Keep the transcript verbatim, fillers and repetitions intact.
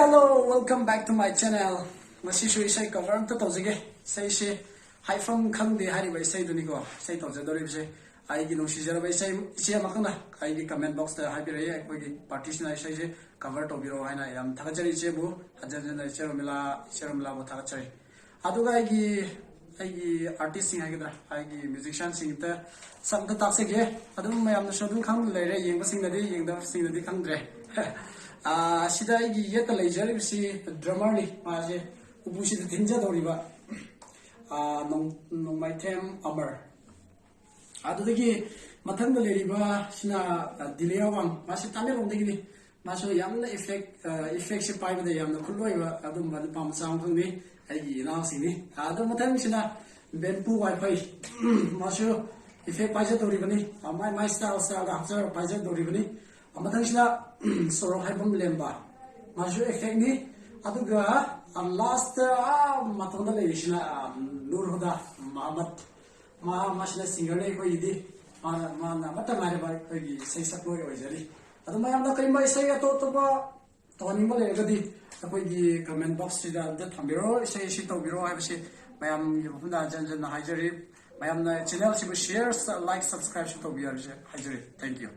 Hello, welcome back to my channel. ꯉꯁꯤꯁꯨ ꯏꯁꯩ cover ꯑꯝꯇ ꯇꯧꯖꯒꯦ. ꯏꯁꯩꯁꯤ ꯍꯥꯏꯐꯝ ꯈꯪꯗꯦ ꯍꯥꯏꯔꯤꯕ ꯏꯁꯩꯗꯨꯅꯤꯀꯣ, ꯏꯁꯩ ꯇꯧꯖꯗꯧꯔꯤꯕꯁꯦ꯫ ꯑꯩꯒꯤ ꯅꯨꯡꯁꯤꯖꯔꯕ ꯏꯆꯦ, ꯏꯆꯦ ꯑꯃꯈꯛꯅ ꯑꯩꯒꯤ comment boxꯇ ꯍꯥꯏꯕꯤꯔꯛꯏ, ꯑꯩꯈꯣꯏꯒꯤ partyꯁꯤꯅ ꯏꯁꯩꯁꯦ cover ꯇꯧꯕꯤꯔꯛꯑꯣ ꯍꯥꯏꯅ꯫ ꯌꯥꯝ ꯊꯥꯒꯠꯆꯔꯤ ꯏꯆꯦꯕꯨ, ꯍꯟꯖꯟ ꯍꯟꯖꯟꯅ ꯏꯆꯦ ꯔꯣꯃꯤꯂꯥ, ꯏꯆꯦ ꯔꯣꯃꯤꯂꯥꯕꯨ ꯊꯥꯒꯠꯆꯔꯤ꯫ ꯑꯗꯨꯒ ꯑꯩꯒꯤ, ꯑꯩꯒꯤ artistꯁꯤꯡ ꯍꯥꯏꯒꯗ꯭ꯔꯥ, ꯑꯩꯒꯤ musicianꯁꯤꯡ ꯑꯝꯇ ꯁꯛ ꯑꯝꯇ ꯇꯥꯛꯆꯒꯦ꯫ ꯑꯗꯨꯝ ꯃꯌꯥꯝꯅꯁꯨ ꯑꯗꯨꯝ ꯈꯪꯕ ꯂꯩꯔꯦ, ꯌꯦꯡꯕꯁꯤꯡꯅꯗꯤ, ꯌꯦꯡꯗꯕꯁꯤꯡꯅꯗꯤ ꯈꯪꯗ꯭ꯔꯦ꯫ ꯑꯥ, ꯁꯤꯗ ꯑꯩꯒꯤ ꯌꯦꯠꯇ ꯂꯩꯖꯔꯤꯕꯁꯤ drummerꯅꯤ, ꯃꯥꯁꯦ ꯎꯄꯨꯁꯤꯗ ꯊꯤꯟꯖꯗꯧꯔꯤꯕ, ꯑꯥ, ꯅꯣꯡ-, ꯅꯣꯡꯃꯥꯏꯊꯦꯝ ꯑꯃꯔ꯫ ꯑꯗꯨꯗꯒꯤ ꯃꯊꯪꯗ ꯂꯩꯔꯤꯕ ꯁꯤꯅ, ꯑ, ꯗꯤꯂꯦ ꯑꯋꯥꯡ, ꯃꯥꯁꯤ ꯇꯃꯦꯡꯂꯣꯡꯗꯒꯤꯅꯤ꯫ ꯃꯥꯁꯨ ꯌꯥꯝꯅ effect, ꯑ, effectꯁꯦ ꯄꯥꯏꯕꯗ ꯌꯥꯝꯅ ꯈꯨꯠꯂꯣꯏꯕ ꯑꯗꯨꯝꯕ ꯅꯨꯄꯥ ꯃꯆꯥ ꯑꯃꯈꯛꯅꯤ, ꯑꯩꯒꯤ ꯏꯅꯥꯎꯁꯤꯡꯅꯤ꯫ ꯑꯗꯨ ꯃꯊꯪꯁꯤꯅ ꯕꯦꯝꯄꯨ ꯋꯥꯏꯐꯩ, ꯃꯥꯁꯨ effect ꯄꯥꯏꯖꯗꯧꯔꯤꯕꯅꯤ꯫ ꯑ, ꯃꯥꯏ, ꯃꯥꯏ style, styleꯗ ꯍꯥꯞꯆꯔꯒ ꯄꯥꯏꯖꯗꯧꯔꯤꯕꯅꯤ꯫ ꯑ, ꯃꯊꯪꯁꯤꯅ ꯁꯣꯔꯣꯛ ꯍꯥꯏꯐꯝ ꯂꯦꯝꯕ, ꯃꯥꯁꯨ effectꯅꯤ꯫ ꯑꯗꯨꯒ, ꯑ, lastꯇ, ꯑ, ꯃꯇꯣꯟꯗ ꯂꯩꯔꯤꯁꯤꯅ, ꯑ, ꯅꯨꯔ ꯍꯨꯗꯥ ꯃꯍꯃꯗ꯫ ꯃꯥ, ꯃꯥꯁꯤꯅ singerꯅꯤ ꯑꯩꯈꯣꯏꯒꯤꯗꯤ꯫ ꯃꯥꯅ, ꯃꯥꯅ ꯑꯃꯠꯇ ꯉꯥꯏꯔꯕ ꯑꯩꯈꯣꯏꯒꯤ ꯏꯁꯩ ꯁꯛꯂꯣꯏ ꯑꯣꯏꯖꯔꯤ꯫ ꯑꯗꯨ ꯃꯌꯥꯝꯅ ꯀꯔꯤꯒꯨꯝꯕ ꯏꯁꯩ ꯑꯇꯣꯞ ꯑꯇꯣꯞꯄ ꯇꯧꯍꯟꯅꯤꯡꯕ ꯂꯩꯔꯒꯗꯤ ꯑꯩꯈꯣꯏꯒꯤ comment boxꯁꯤꯗ ꯑꯝꯇ ꯊꯝꯕꯤꯔꯣ, ꯏꯁꯩ ꯑꯁꯤ ꯇꯧꯕꯤꯔꯣ ꯍꯥꯏꯕꯁꯤ ꯃꯌꯥꯝꯒꯤ ꯃꯐꯝꯗ ꯍꯟꯖꯟ ꯍꯟꯖꯟꯅ ꯍꯥꯏꯖꯔꯤ꯫ ꯃꯌꯥꯝꯅ channelꯁꯤꯕꯨ share, like, subscribeꯁꯨ ꯇꯧꯕꯤꯌꯨ ꯍꯥꯏꯕꯁꯤ ꯍꯥꯏꯖꯔꯤ꯫ Thank you꯫